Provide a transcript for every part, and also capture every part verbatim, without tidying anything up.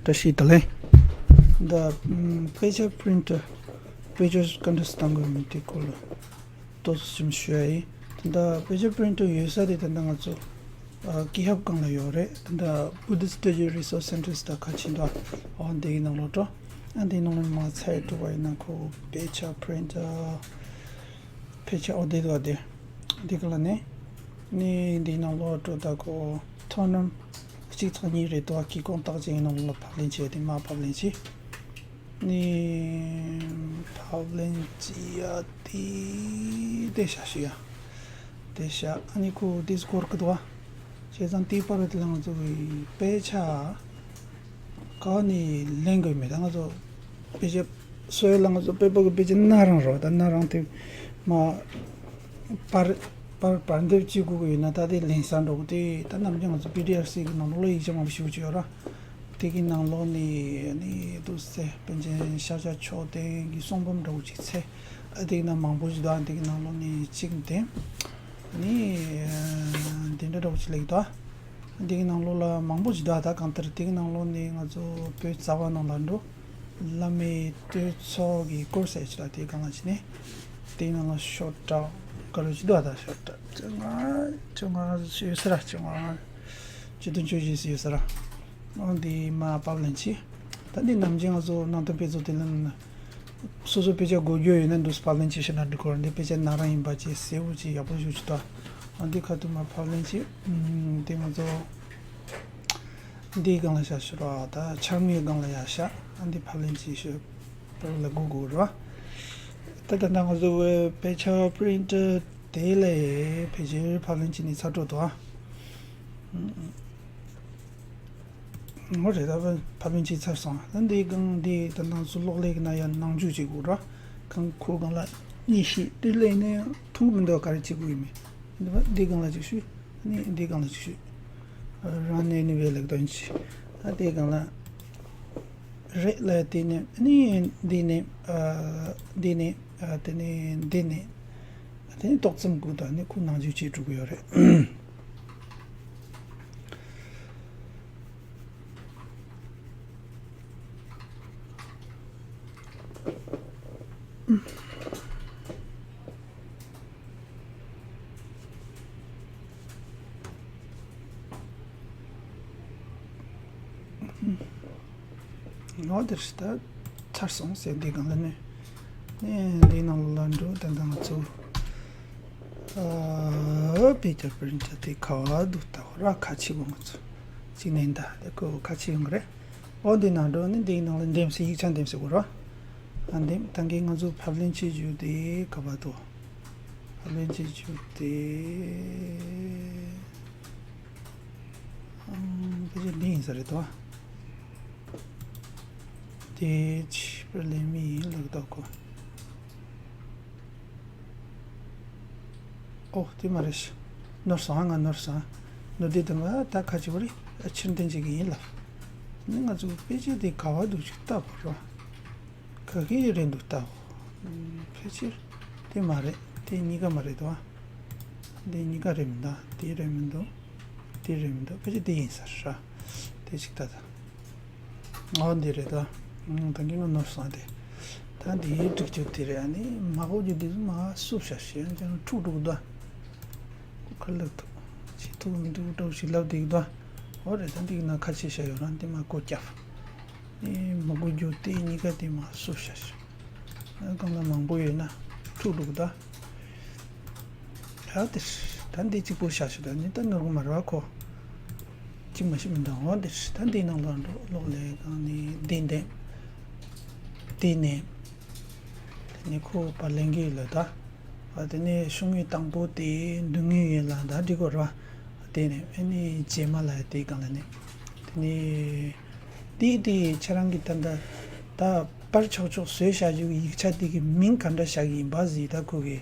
བཀྲ་ཤིས་བདེ་ལེགས། ད་ཨམ་དཔེ་ཆ་པི་རིན་ཊར། དཔེ་ཆ་ག་འདྲ་སེ་བཏང་དགོས་མིན་དེ་སྐོར་ལ་ཏོག་ཙམ་ཞུ་ཡ་ཡིན། ད་ལྟ་དཔེ་ཆ་པི་རིན་ཊར་ཡོད་ས་དེ་ད་ལྟ་ང་ཚོ་ཨ་ཀི་ཧབ་སྒང་ལ་ཡོད་རེད། ད་ལྟ་Buddhist Study Resource Centers ད་ག་ཕྱིན་ད། འོ་འདི་གི་ནང་ལོགས་འགྲོ། ཨ་འདི་ནང་ལོགས་མ་ཚར་འགྲོ་བ་ཡིན་ན་ཁོ་དཔེ་ཆ་པི་རིན་ཊར། དཔེ་ཆ་འོ་དེ་འདུག་དེ། འདི་ག་ལ་ནི། ནི་འདི་ནང་ལོགས་འགྲོ་ད་ཁོ་ཐོ་ནམ་གཅིག་ཚེག་གཉིས་རེད་དོ། ཀི་ཀོང་རྟགས་ཅན་ནང་ལོགས་ཕབ་ལེན་བྱས་ཏེ་མ་ཕབ་ལེན་བྱས། ནི་ཕབ་ལེན་བྱས་ཡ་དེ་དེ་བཞག་ཞུ་ཡ། དེ་བཞག་ཨ་ནི་ཁོ་དེ་སྐོར་གི་འདུག་བ། བྱས་ཙང་དེའི་བར་དེ་ལ་ང་ཚོ་གི་དཔེ་ཆ་ག་ནས་ལེན་དགོས་མེད་ད་ང་ཚོ་དཔེ་ཆ་སོ་ཡོད་ལ་ང་ཚོ་དཔེ་པོ་གི་དཔེ་ཆ་སྣ་རང་རོ། ད་སྣ་རང་དེ་མ་པར་པར་པར་འདེབས་བྱེད་དགོས་ཀྱི་ཡོད་ན་ད་དེ་ལེན་ས་འགྲོ་གི་དེ་ད་ནམ་རྒྱུན་ང་ཚོ་པི་ཌི་ཨེཕ་སི་གི་ནང་ལོགས་ལ་ཡིག་ཆ་མང་པོ་ཞིག་ཡོད་ར། དེ་གི་ནང་ལོགས་ནས་ནི་འདུག་སེ་པཎ་ཆེན་ཤཱཀྱ་མཆོག་ལྡན་གྱི་གསུང་འབུམ་འདྲ་བོ་ཅིག་ཚེ་ཨ་དེ་གི་ནང་མང་པོ་ཞིག་འདུག་ཨ་དེ་གི་ནང་ལོགས་ནས་གཅིག་འདེམས། ནི་ཨ་འདི་འདྲ་འདྲ་བོ་ཅིག་ལེགས་འདུག་ཨ། འདི་གི་ནང་ལོགས་ལ་མང་པོ་ཞིག་འདུག་ཨ། ད་གང་ལྟར་དེ་གི་ནང་ལོགས་ནས་ང་ཚོ་བོད་རྩ་བ་ནང་ལ་འགྲོ། བླ་མའི་བསྟོད་ཚོགས་ཀྱི་སྐོར་ཟེར་ཅིག་ལ་དེ་གང་ལ་ཅི་ནས། དེའི་ནང་ལ་ཤོག་གྲངས་ག་རེ་ཅིག་འདུག་ཨ། ད་ཤོག་གྲངས་བཅོ་ལྔ་བཅོ་ལྔ་ཡོད་ས་ར། བཅོ་ལྔ་བཅུ་བདུན་བཅུ་བཞི་ཟེར་ཡོད་ས་ར། འོ་འདི་མ་ཕབ་ལེན་བྱས། ད་འདི་ནམ་རྒྱུན་ང་ཚོ་ནང་དོན་དཔེ་མཛོད་དེ་ལ་སོ་སོ་དཔེ་ཆ་དགོས་རྒྱུ་ཡོད་ན་འདུག་ཕབ་ལེན་བྱས་ཤེས་ན་འགྲིག་གོ། འདི་དཔེ་ཆ་ནང་རང་ཡིན་པ་བྱས་གསལ་པོ་ཅིག་ཡག་པོ་ཞིག་ཅིག་ད། འོ་འདི་ཁ་ཐུག་མ་ཕབ་ལེན་བྱས། ཨམ་དེ་ང་ཚོ་འདིའི་སྒང་ལ་བཞག་ཤོག་ར། ད་འཆར་ངོའི་སྒང་ལ་ཡར་བཞག་ཨ་འདི་ཕབ་ལེན་བྱས་ཤོག་པར་ལ་སྒུག་དགོས་ར། ད་ད་ལྟ་ང་ཚོ་དཔེ་ཆ་པི་རིན་ཊར་དེ་ལས་ཕལ་ཆེར་ཕབ་ལེན་བྱས་ནས་ཚར་འགྲོ་འདུག་ཨ། ངོ་རེ་ད་ཕ་ཕན་ཅིག་ཚར་སོང་། ད་འདི་གང་འདི་ད་ནང་ཚོ་གློག་ཀླད་ཀྱི་ནང་ཡང་ནང་འཇུག་བྱེད་དགོས་ར། གང་ཁོ་གང་ལ་གཉིས་ཤིག་འདི་ལས་ནས་ཐུང་མི་འདུག་ག་རེ་བྱེད་དགོས་ཡིན་མེད། འདི་བ་འདི་གང་ལ་ཅིག་ཞུས། ནི་འདི་གང་ལ་ཅིག་ཞུས། རང་ནས་ནི་བས་ལེགས་དོན་ཅི། ད་འདི་གང་ལ་རེད་ལ་དེ་ནས་ནི་འདི་ནས་འདི་ནས་དེ་ནས་འདི་ནས། དེ་ནི་ཏོག་ཙམ་སྒུག་དང་ནི་ཁོ་ནང་འཇུག་བྱེད་འགྲོ་གི་ཡོད་རེད། ངོ་དེར་ད་ཚར་སོང་ཟེར་འདི་གང་ལ་ནི། ནས་འདི་ནང་ལ་འགྲོ། ད་ལྟ་ང་ཚོ་ཨ་པི་ཅར་པི་རིན་ཊར་དེ་ག་བ་འདུག་ད་ར་ཁ་ཕྱེ་གོ། ང་ཚོ་གཅིག་ནས་ད་དེ་ཁོ་ཁ་ཕྱེ་ཡོང་གི་རེད། འོ་འདི་ནང་འགྲོ་ནི་འདིའི་ནང་ལ་འདེམས་སེ་ཡིག་ཆ་འདེམས་སེ་གོ་ར། ཨ་འདེམས་ད་གིན་ང་ཚོ་ཕབ་ལེན་བྱེད་རྒྱུ་དེ་ག་བ་འདུག་ཕབ་ལེན་བྱེད་རྒྱུ་དེ། ཨང་། ཕལ་ཆེར་འདི་ཡིན་ས་རེད་དོ། དེ་ཕྱི་པར་ལེན་མི་ཡིན་ལགས་དོ་ཁོ། ཨོ་དེ་མ་རེད་ཤག་ནོར་སོང་། ང་ནོར་སོང་། ནོར་དེ་དེ་མ་ད་ཁ་ཆེ་བ་རེད། ཕྱིར་འཐེན་བྱེད་ཀྱི་ཡིན་ལགས། ནི་ང་ཚོ་དཔེ་ཆ་དེ་ག་བ་འདུག་ཅིག་ལྟ་དགོས་རོ། ག་གི་རེད་འདུག་ལྟ་འོ། ཕལ་ཆེར་དེ་མ་རེད། དེ་གཉིས་ཀ་མ་རེད་དོ། དེ་གཉིས་ཀ་རེད་མི་འདུག་དེ་རེད་མི་འདུག་དེ་རེད་མི་འདུག་ཕལ་ཆེར་དེ་ཡིན་ས་རེད། དེ་ཅིག་ལྟ་ད། ཨོ་འདི་རེད་དོ། ད་གིན་ང་ནོར་སོང་དེ། ད་འདི་སྒྲིག་རྒྱུ་དེ་རེད། ཨ་ནི་མ་གོ་རྒྱུ་དེ་ཚོ་མ་བསུབ་བྱ་ཞེས་ཡང་ཅང་འཁྲུག་འགྲོ་གི་འདུག་ཁ་ལག་ཐུག་ཅི་ཐུག་མི་འདུག་འདྲ་བོ་ཞིག་ལབ་བསྡད་ཀྱི་འདུག་ཨོ་རེད། ད་འདི་གི་ནང་ཁ་ཕྱེ་བྱ་ཡོད་རང་དེ་མ་གོ་རྒྱབ། ཨེ་མ་གོ་རྒྱུ་དེ་གཉིས་ཀ་དེ་མ་བསུབ་བྱ་ཞེས། ཨ་གང་ལ་མང་པོ་ཡོད་ན་འཁྲུག་འགྲོ་གི་འདུག་ད་དེ་ད་འདི་གཅིག་པོ་བཞག་ཤོག་ད་ནི་ད་ནོར་གི་མ་རེད་བ་ཁོ། གཅིག་མ་ཤི་མི་འདུག་འོ་དེ་ད་འདི་ནང་ལོགས་འགྲོ། གློག་ཀླད་གང་ནི་འདི་འདེམས། འདི་ནས་དེ་ནས་ཁོ་པར་ལེན་གྱི་ཡོད་ལ་ད། ཨ་དེ་ནས་ཤོག་ངོས་དང་པོ་དེ་འདུག་ངོས་ཡིན་ལ་ད་འགྲིག་གོ་ར། དེ་ནས་ཨ་ནི་རྗེས་མ་ལ་དེ་གང་ལ་ནི་དེ་ནས། དེ་དེ་ཁྱེད་རང་གི་ད་ད་ད་པར་ཆོག་ཆོག་བཟོས་བཞག་རྒྱུ་གི་ཡིག་ཆ་དེ་གི་མིང་ག་འདྲ་བཞག་གི་ཡིན་པ་ཟིག་ད་ཁོ་གི་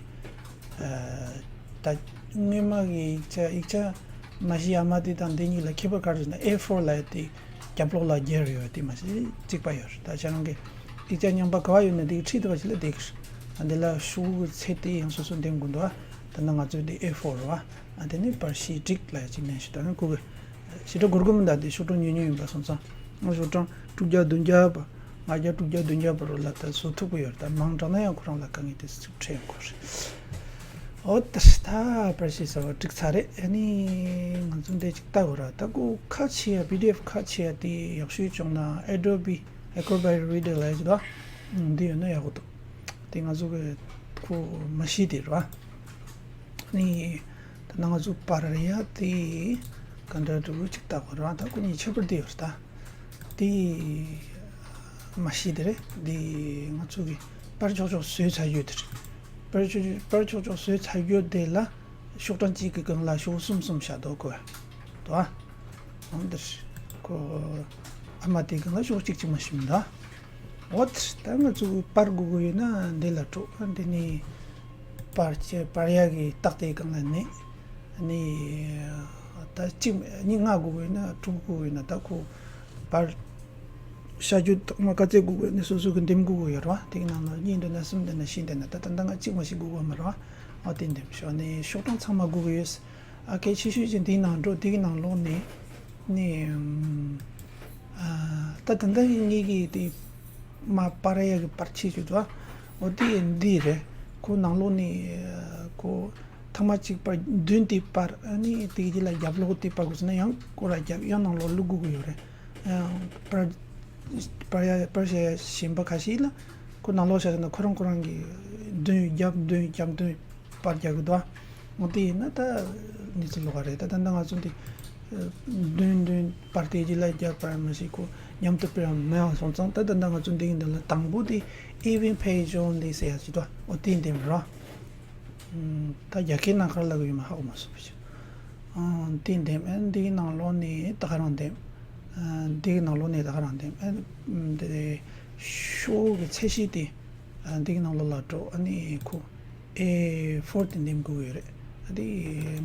ཨ་ད་སྔོན་མ་གི་ཡིག་ཆ་ཡིག་ཆ་མ་གཞི་ཡ་མ་དེ་དང་དེ་གཉིས་ལ་ཁྱད་པར་ག་རེ་ཟེར་ན་ཨེ་ཕོར་ལ་དེ་རྒྱབ་ལོགས་ལ་རྒྱབ་ཡོད་དེ་མ་གཞི་གཅིག་པ་ཡོད་རེད། ད་ཁྱེད་རང་གི་ཡིག་ཆ་རྙིང་པ་ག་བ་ཡོད་ན་དེ་གི་ཁྲིད་དུ་བ་ཞིག་ལ་དེ་གི་ཨ་འདི་ལ་ཤོག་གུ་ཚད་དེ་ཡང་སོ་སོ་འདེམས་དགོས་འདུག་ཨ་ད་ན་ང་ཚོས་དེ་ཨེ་ཕོར་རེད་བ། ཨ་དེ་ནི་པར་ཤིས་ཀྲིག་ལ་ཡ་གཅིག་ལེན་ཞིག་ད་ནི་ཁོ་གི་ཞེ་དྲག་གུར་གུམ་འདའ་དེ་ཤོག་གྲངས་ཉུང་ཉུང་ཡིན་པ་སོང་ཙང་ ང་ཞོགས་གྲངས་དྲུག་བརྒྱ་བདུན་བརྒྱ་པ། ལྔ་བརྒྱ་དྲུག་བརྒྱ་བདུན་བརྒྱ་བར་ལ་ད་བཟོ་ཐུབ་ཀྱི་ཡོད་རེད། ད་མང་དྲགས་ན་ཡང་ཁོ་རང་ལ་དཀའ་ངལ་དེ་ཚོ་འཕྲད་ཡོང་གི་རེད། འོ་ད་ད་པར་ཆས་ཟེར་བ་འགྲིག་ཚར་རེད། ཨ་ནི་ང་ཚོ་འདི་ཅིག་ལྟ་དགོས་ར། ད་ཁོ་ཁ་ཕྱེ་ཡ། པི་ཌི་ཨེཕ་ཁ་ཕྱེ་ཡ་དེ་ཡག་ཤོས་བྱུང་ན་Adobe Acrobat Reader ལབ་ཡ་ཅིག་འདུག་འདི་ཡོད་ན་ཡག་པོ་འདུག་དེ་ང་ཚོ་གི་ཁོ་མ་གཞི་དེ་རེད་བ། ནི་ད་ནང་ང་ཚོ་པར་ཡ་དེ་ག་འདྲ་འདུག་ཅིག་ལྟ་དགོས་ར། ད་ཁོ་གཉིས་ཁྱད་པར་དེ་ཡོད་རེད་ད། དེ་མ་གཞི་དེ་རེད། དེ་ང་ཚོ་གི་པར་ཆོག་ཆོག་བཟོས་ཚར་རྒྱུ་དེ་རེད། པར་ཆོག་པར་ཆོག་ཆོག་བཟོས་ཚར་རྒྱུ་དེ་ལ་ཤོག་གྲངས་གཅིག་གི་སྒང་ལ་ཤོག་གསུམ་གསུམ་བཞག་འདུག་གོ། དོ་ཨ། འོ་འདིར་ཁོ་ཨ་མ་དེའི་སྒང་ལ་ཤོག་གཅིག་གཅིག་མ་ཞིག་མི་འདུག་འོ་ད་ང་ཚོ་པར་དགོས་ཀྱི་ཡོད་ན་འདི་ལ་འགྲོ། འདི་ནི་པར་ཆས་པར་ཡག་གི་རྟགས་དེའི་སྒང་ལ་ནི་ནི་ད་གཅིག་གཉིས་ལྔ་དགོས་ཀྱི་ཡོད་ན་དྲུག་དགོས་ཀྱི་ཡོད་ན། ད་ཁོ་པར་བཞག་རྒྱུ་ཐོག་མ་ག་ཚད་དགོས་ཀྱི་ཡོད་ན་སོ་སོ་གི་འདེམས་དགོས་ཀྱི་ཡོད་རེད་བ། དེའི་ནང་ལ་གཉིས་འདུག་ན་གསུམ་འདུག་ན་བཞི་འདུག་ན། ད་ད་ལྟ་ང་གཅིག་མ་ཞིག་དགོས་ཀྱི་ཡོད་མ་རེད་བ། འོ་དེ་འདེམས་ཤོག་ནི་ཤོག་གྲངས་ཚང་མ་དགོས་ཀྱི་ཡོད། ཨ་གལ་ཆེ་ཤོས་ཅིག་འདིའི་ནང་འགྲོ། འདིའི་ནང་ལོགས་ནས་ནི་ཨ་ད་ད་ལྟ་ངེད་ཀྱི་དེ་མ་པར་ཡག་གི་པར་ཆས་ཅིག་འདུག་ཨ། འོ་དེ་འདི་རེད། ཁོ་ནང་ལོགས་ནས་ཁོ་ཐེངས་མ་གཅིག་པར་བདུན་དེ་པར། ཨ་ནི་དེ་རྗེས་ལ་རྒྱབ་ལོགས་དེ་པར་དགོས་ཟེར་ན་ཡང་སྐོར་ར་རྒྱབ་ཡང་ནང་ལོགས་བླུག་དགོས་ཀྱི་ཡོད་རེད། ཡང་པར་པར་ཡ་པར་བཤད་ཡ་གཞན་པ་ཁ་ཤས་ལ་ཁོ་ནང་ལོགས་བཞག་ན་ཁོ་རང་ཁོ་རང་གི་བདུན་རྒྱབ་བདུན་རྒྱབ་བདུན་པར་རྒྱག་གི་འདུག་འོ་དེ་ཡིན་ན་ད་གནས་ཚུལ་ལོགས་ཀ་རེད། ད་ད་ལྟ་ང་ཚོ་འདི་བདུན་བདུན་པར་དེ་རྗེས་ལ་རྒྱབ་པར་མ་ཞིག་ཁོ་མཉམ་དུ་པར་མེད་པ་སོང་ཙང་། ད་ད་ལྟ་ང་ཚོ་འདི་གི་འདི་ལ་དང་པོ་དེ་Even Page Only ཟེར་ཡ་ཞིག་འདུག་འོ་དེ་འདེམས་རོགས། ད་རྒྱ་སྐད་ནང་ག་རེ་ལབ་ཀྱི་ཡོད་མེད་ཧ་གོ་མ་སོང་བ་ཞིག་ཨང་། དེ་འདེམས། ཨ་འདིའི་ནང་ལོགས་ནས་ད་ག་རང་འདེམས། ཨ་འདིའི་ནང་ལོགས་ནས་ད་ག་རང་འདེམས། ཨ་འདི་ཤོག་གི་ཚད་གཞི་དེ་ཨ་འདིའི་ནང་ལོགས་ལ་འགྲོ། ཨ་ནི་ཁོ་ཨེ་ཕོར་དེ་འདེམས་དགོས་ཡོད་རེད། ཨ་དེ་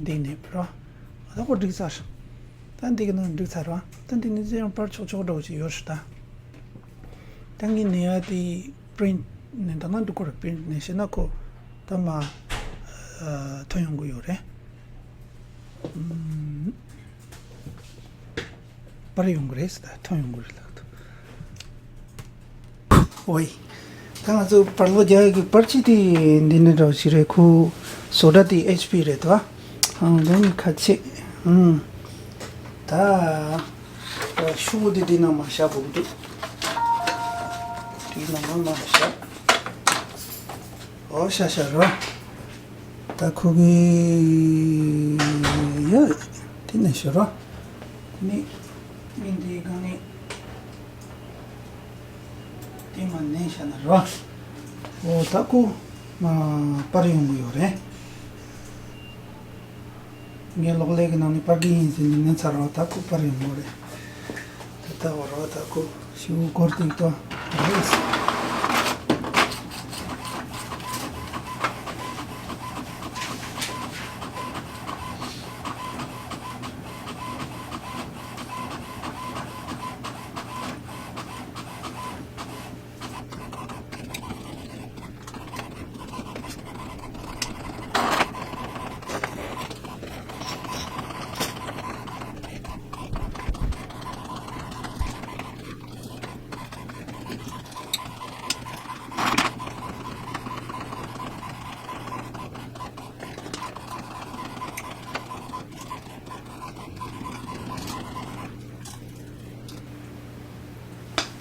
འདི་འདེམས་རོགས། ཨ་ད་ཁོ་འགྲིག་ཚར། ད་འདི་གི་ནང་འགྲིག་ཚར་རོགས། ད་འདི་ནི་ཚེ་ཡང་པར་ཆོག་ཆོག་འདྲ་བོ་ཞིག་ཡོད་རེད་ད། ད་ངས་ནས་ཡ་དེ་པི་རིན་ཊི་ནས་ད་ནང་འགྲོ་གི་རེད། པི་རིན་ཊི་ནས་བྱས་ན་ཁོ་ད་མ་ཨ་ཐོན་ཡོང་གི་ཡོད་རེད། ཨུམ། པར་ཡོང་གི་རེད་ཟེར། ད་ཐོན་ཡོང་གི་རེད་ལབ་འདུག་འོ་ཡི། ད་ང་ཚོ་པར་ལོག་རྒྱག་གི་པར་ཆས་དེ་འདི་ནས་འདྲ་བོ་ཞིག་རེད། ཁོ་བཟོ་གྲྭ་དེ་ཨེཆ་པི་རེད་དོ། ཨང་། འདི་ནི་ཁ་ཕྱེ། ཨང་། ད་ཤོག་བུ་དེ་འདི་ནང་མར་བཞག་དགོས་ཀྱི་འདུག་འདི་ནང་མར་མར་བཞག་འོ་བཞག་བཞག་རོ། ད་ཁོ་གི་ཡ་དེ་ནས་ཤོར་རོ། ནི་མི་འདིའི་སྒང་ནས་དེ་མར་མནན་བཞག་ན་རོ། འོ་ད་ཁོ་མར་པར་ཡོང་གི་ཡོད་རེད། ངས་གློག་ཀླད་ཀྱི་ནང་ནས་པར་གྱི་ཡིན་ཟེར་ནས་མནན་ཚར་བ། ད་ཁོ་པར་ཡོང་གི་རེད། ད་ལྟ་བར་བ་ད་ཁོ་ཤི་བོ་སྐོར་ཏིག་ཏོ་རེད།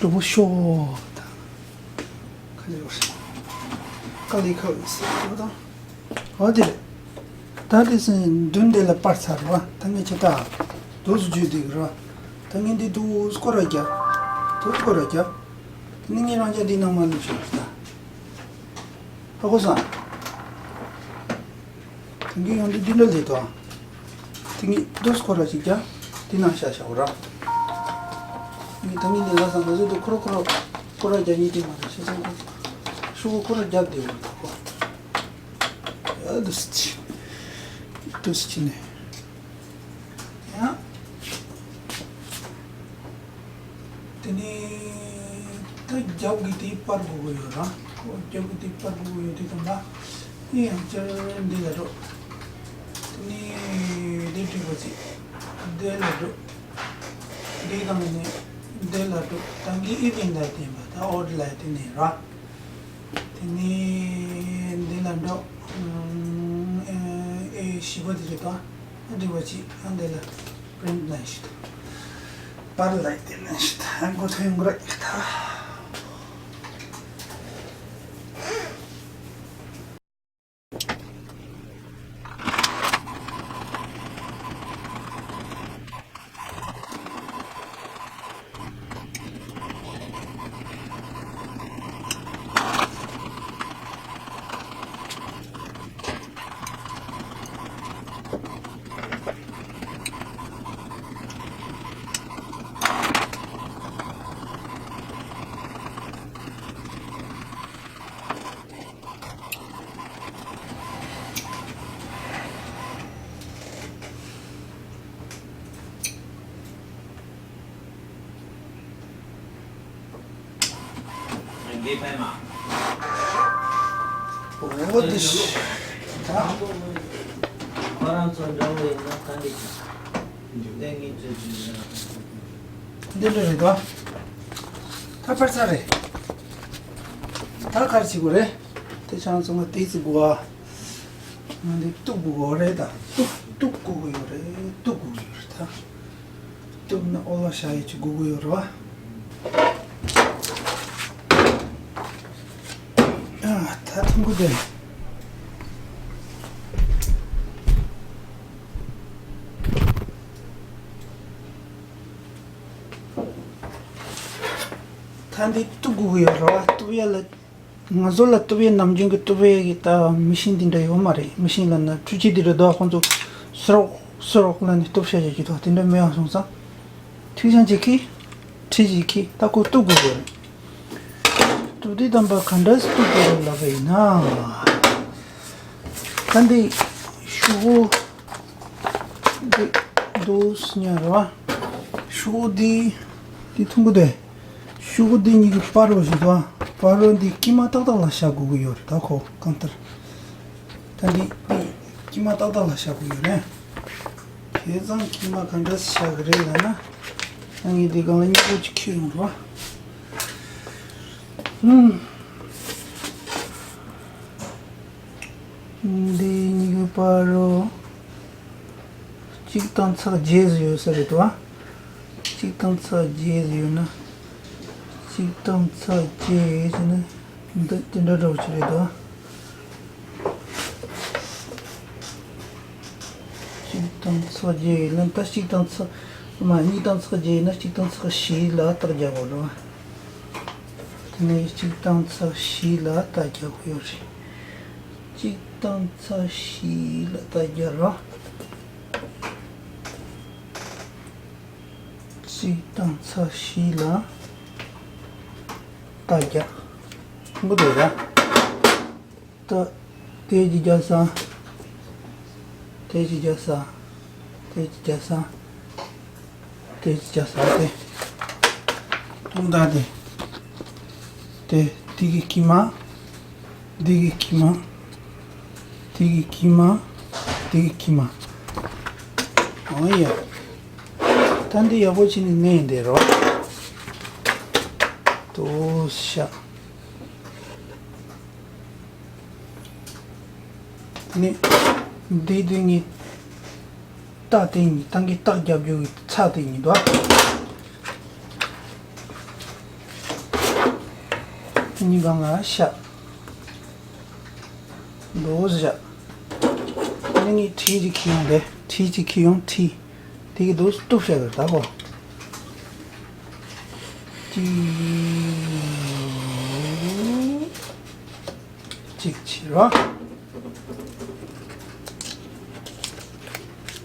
གྲོགས་པོ་ཤོག་དང་། ཁ་ལེ་བར་ཀ་ལི་ཁ་ལི་སི་ཡོད་དང་། འོ་དེ་རེད། ད་དེ་སེ་མདུན་དེ་ལ་པར་ཚར་བ། ད་ངས་ཁྱེད་ད་དུས་སུ་བརྗོད་དེ་གི་ར། ད་ངས་འདི་དུས་སྐོར་ར་རྒྱབ། དུས་སྐོར་ར་རྒྱབ། དེ་ནི་ངས་རང་རྒྱ་འདི་ནང་མ་ལུས་ཤོག་ད། ཧ་གོ་སོང་། དེང་གི་ཡོང་དུས་འདི་འདྲ་ལས་དོ། དེང་གི་དུས་སྐོར་ར་ཅིག་རྒྱ། དེ་ནང་ཤ་ཤ་འོ་ར། ངས་ད་ངས་འདི་ལ་སང་ལ་ཟེར་དུ་ཁོ་ར་ཁོ་ར་ཁོ་ར་རྒྱ་ཉིད་དེ་མ་རེད་ཤེས་སོང་ཁོ། ཤུ་གུ་ཁོ་ར་རྒྱབ་བསྡད་འོ་ར་ད་ཁོ། ཡ་དུས་ཅི། དུས་ཅི་ནས། ཡ། དེ་ནས་ད་རྒྱབ་ཀྱི་དེ་པར་དགོས་ཀྱི་ཡོད་ར། ཁོ་རྒྱབ་ཀྱི་དེ་པར་དགོས་ཀྱི་ཡོད་དེ་དང་ད། དེ་ཡང་བསྐྱར་འདི་ལ་འགྲོ། དེ་ནས་འདི་བྲིས་པ་ཅིག་འདི་ལ་འགྲོ། འདི་དང་ནས་འདི་ལ་ ད་གིན་ཨི་ཕིང་ལ་བསྟན་པ་ད་ཨོ་ཌི་ལ་བསྟན་ནས་ར། དེ་ནས་འདི་ལ་འགྲོ། ཨེ་བཞི་པ་དེ་རེད་ད། ཨ་འདྲི་བ་ཅིག་ཨ་འདི་ལ་པི་རིན་ཊི་ལ་ཞིག་ད། པར་ལ་བསྟན་ནས་ཞིག་ད། ཨ་མགོ་ཐོན་འགོ་ར་ཡིག་ད། འོ་དེ་ཤི། ཁོ་རང་ཚོ་འགྲོ་བ་ཡིན་ན་ག་འདྲ་ཞིག་འདི་འདྲ་རེད་དོ། ད་པར་ཚར་རེད། ད་ག་རེ་བྱེད་དགོས་རེད། དེ་ཆང་ཚང་མ་དེ་ཚི་དགོས་ཨ། ང་འདི་གཏུབ་དགོས་རེད་ད། གཏུབ་གཏུབ་དགོས་ཀྱི་ཡོད་རེད། གཏུབ་དགོས་ཀྱི་ཡོད་རེད་ད། གཏུབ་ན་ཨོ་ལ་ཤ་ཡི་ཅིག་དགོས་ཀྱི་ཡོད་རེད་བ། ཨ་ད་ཐུང་གུ་དེ། ད་འདི་གཏུབ་དགོས་ཀྱི་ཡོད་རེད་བ། གཏུབ་ཡ་ལ། ང་ཚོ་ལ་གཏུབ་ཡ་ནམ་རྒྱུན་གྱི་གཏུབ་ཡ་གི་ད་མི་ཤིན་འདི་འདྲ་ཡོད་མ་རེད། མི་ཤིན་ལ་ན་འཕྲུལ་ཆས་འདི་འདྲ་འདུག་ཁོང་ཚོ་སུ་རོག་སུ་རོག་ལ་ནི་གཏུབ་བྱ་བྱེད་ཀྱི་འདུག་དེ་འདྲ་མེད་པ་སོང་ཙང་། ཐིག་ཅང་ཅིག་ཁི། ཁྲི་ཅིག་ཁི། ད་ཁོ་གཏུབ་དགོས་རེད། གཏུབ་དུས་དམ་པ་ག་འདྲ་སེ་གཏུབ་དགོས་རེད་ལབ་པ་ཡིན་ན། ད་འདི་ཤོག་བུ། འདི་འདུག་སེ་ཉར་བ། ཤོག་བུ་འདི། འདི་ཐུང་གུ་དེ། ཤོག་བུ་འདི་གཉིས་ཀྱི་བར་རོ་ཞིག་འདུག་བར་རོ་འདི་དཀྱིལ་མ་ཏག་ཏག་ལ་བཞག་དགོས་ཀྱི་ཡོད་རེད་ད་ཁོ་གང་ལྟར། ད་འདི་དཀྱིལ་མ་ཏག་ཏག་ལ་བཞག་དགོས་ཡོད་རེད། བྱས་ཙང་དཀྱིལ་མ་ག་འདྲ་སེ་བཞག་གི་རེད་ལབ་ན། ད་ངས་འདི་སྒང་ལ་སྨྱུ་གུ་ཅིག་ཁྱེར་ཡོང་རོགས། ཧུམ། འདི་གཉིས་ཀྱི་བར་རོ། གཅིག་དང་ཚེག་བརྒྱད་ཟིག་ཡོད་ས་རེད་དོ། གཅིག་དང་ཚེག་བརྒྱད་ཟིག་ཡོད་ན། གཅིག་དང་ཚེག་བརྒྱད་ཟེར་ན། འདི་དེ་འདྲ་འདྲ་བོ་ཅིག་རེད་དོ། གཅིག་དང་ཚེག་བརྒྱད་ཡིན་ན་ད་གཅིག་དང་ཚེག་མ་གཉིས་དང་ཚེག་བརྒྱད་ཡིན་ན་གཅིག་དང་ཚེག་བཞི་ལ་རྟགས་རྒྱག་དགོས་རེད་བ། དེ་ནས་གཅིག་དང་ཚེག་བཞི་ལ་རྟགས་རྒྱག་དགོས་ཡོད་རེད། གཅིག་དང་ཚེག་བཞི་ལ་རྟགས་རྒྱག་རོགས། གཅིག་དང་ཚེག་བཞི་ལ་རྟགས་རྒྱག་མགོ་དེ་ར། ད་དེ་གཅིག་རྒྱག་ས། དེ་གཅིག་རྒྱག་ས། དེ་གཅིག་རྒྱག་ས། དེ་གཅིག་རྒྱག་ས་དེ། དུང་ད་དེ། དེ་དེ་གི་དཀྱིལ་མ། དེ་གི་དཀྱིལ་མ། དེ་གི་དཀྱིལ་མ། དེ་གི་དཀྱིལ་མ། ཨོ་ཡ། ད་འདི་ཡག་པོ་བྱས་ནས་མནན་བསྡད་རོགས། དོ་ཤ། ནི། འདི་འདི་གཉིས། རྟགས་དེ་གཉིས་ཏང་གི་རྟགས་རྒྱབ་རྒྱུ་གི་ཚ་དེ་གཉིས་འདུག་ཨ། གཉིས་སྒང་ལ་ཤ། འདུག་བཞག་ནི་ངས་ཁྲི་གཅིག་ཁྱེར་ཡོང་དེ་ཁྲི་གཅིག་ཁྱེར་ཡོང་ཁྲི། དེ་གི་འདུག་སྟུབ་བཞག་གི་ད་གོ། གཅིག་གཅིག་ཕྱིར་རོ།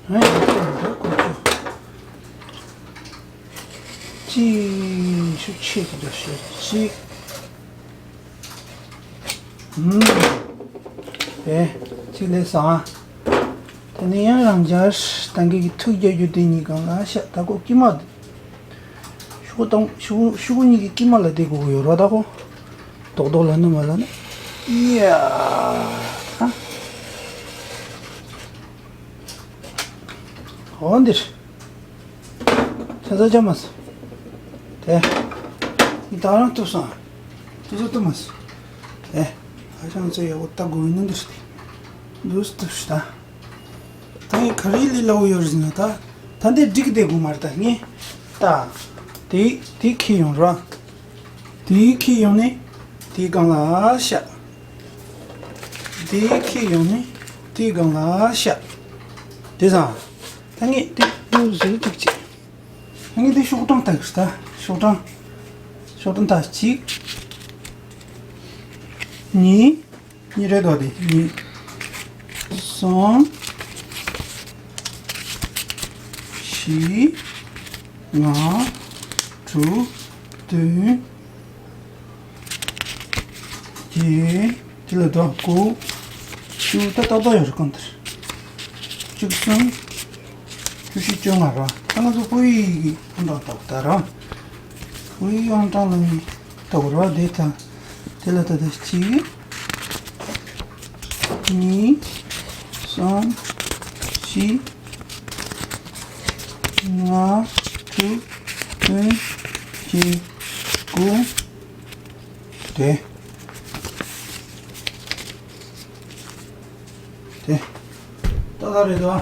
ཨ་ཡ་ཁྱོད་འདི་ཀོ་ཆུ། གཅིག་ཤུགས་ཆེ་གི་འདུག་ཤེས་གཅིག་ཨུམ། དེ་གཅིག་ལས་བཟང་། དེ་ནས་ཡང་རང་འཇགས་ད་གིན་གི་ཐུག་རྒྱག་རྒྱུ་དེ་གཉིས་སྒང་ལ་ཤ་ད་གོ་དཀྱིལ་མ། ཤོག་དང་ཤོག་ཤོག་གཉིས་ཀྱི་དཀྱིལ་མ་ལ་དེ་དགོས་ཀྱི་ཡོད་རེད་ད་གོ། རྡོག་རྡོག་ལ་ནི་མ་ལ་ནི། ཡ། ཨ། འོ་འདིར། ཆ་ཚ་ཆ་མ་ས། དེ། ད་རང་ཐུབ་སོང་། ཐུབ་སོང་ཐུབ་མ་སོང་། ཨེ། ཨ་ཅང་ཚོ་ཡག་པོ་ལྟ་དགོས་ནི་འདུག་སྟེ། འདུག་སྟེ་ད། ད་ཡིན་ག་རེ་ལས་སླ་བོ་ཡོད་རེད་ཟེར་ན་ད། ད་འདི་འགྲིག་བསྡད་དགོས་མ་རེད་ད་ངས། ད། དེ་དེ་ཁྱེར་ཡོང་ར། དེ་ཁྱེར་ཡོང་ནས་དེའི་སྒང་ལ་བཞག་དེ་ཁྱེར་ཡོང་ནས་དེའི་སྒང་ལ་བཞག་དེ་ཙང་། ད་ངས་དེ་འདུག་ཟེར་འགྲིག་ཅིག་ངས་འདི་ཤོག་གྲངས་ལྟ་གི་ད། ཤོག་གྲངས། ཤོག་གྲངས་ད་གཅིག་གཉིས། གཉིས་རེད་དོ་དེ་གཉིས། གསུམ། བཞི། ལྔ། དྲུག་བདུན། བརྒྱད། དེ་ལ་དོ་དགུ། བཅུ། ད་ཏག་ཏག་ཡོད་རེད་གང་ལྟར། བཅུ་གསུམ། བཅུ་བཞི་བཅོ་ལྔ་ར། ད་ང་ཚོ་ཕོ་ཡི་ཨང་གྲངས་ཏག་ཏག་ར། ཕོ་ཡི་ཨང་གྲངས་ལ་ནི་ཏག་ར་དེ་ད། དེ་ལ་ད་ད་གཅིག་གཉིས། གསུམ། བཞི། ལྔ། དྲུག་བདུན། བརྒྱད། དགུ། དེ། དེ། ཏག་ཏག་རེད་དོ།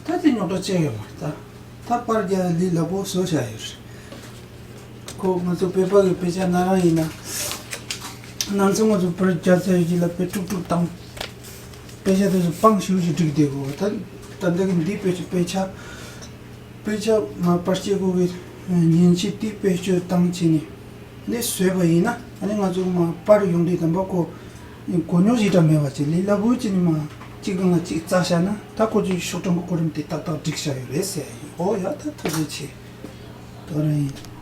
ད་དེ་རྙོག་དྲ་བཅས་ཡོད་མ་རེད་ད། ད་པར་རྒྱག་ལས་སླ་པོ་བཟོ་བྱ་ཡོད་རེད། ཁོ་ང་ཚོ་བོད་པ་གི་དཔེ་ཆ་ན་རང་ཡིན་ན། ནང་ཚོ་ང་ཚོ་པར་རྒྱག་ཚར་རྗེས་ལ་དཔེ་དཀྲུག་དཀྲུག་བཏང་། དཔེ་ཆ་དེ་ཚོ་སྤང་ཞིག་ཞིག་བསྒྲིགས་བསྡད་དགོས། ད་ད་འདི་གི་འདི་དཔེ་ཆ་དཔེ་ཆ། དཔེ་ཆ་མ་པར་སྐྱེ་དགོས་གི་ཉིན་གཅིག་དེ་བེད་སྤྱོད་བཏང་བྱས་ནས་འདི་བཟོས་པ་ཡིན་ན། ཨ་ནི་ང་ཚོ་མ་པར་ཡོང་དུས་དམ་པ་ཁོ་གོ་རྙོག་ཞིག་འདྲ་མེད་པ་བྱས་ལས་སླ་པོ་བྱས་ནས་མ་གཅིག་སྒང་ལ་གཅིག་བཙལ་བཞག་ན། ད་ཁོ་ཚོའི་ཤོག་གྲངས་ཀྱི་གོ་རིམ་དེ་ཏག་ཏག་བསྒྲིགས་བཞག་ཡོད་རེད་ཟེར་ཡ་ཡིན། ཨོ་ཡ། ད་ཐུགས་རྗེ་ཆེ། དོ་རང་ཡིན།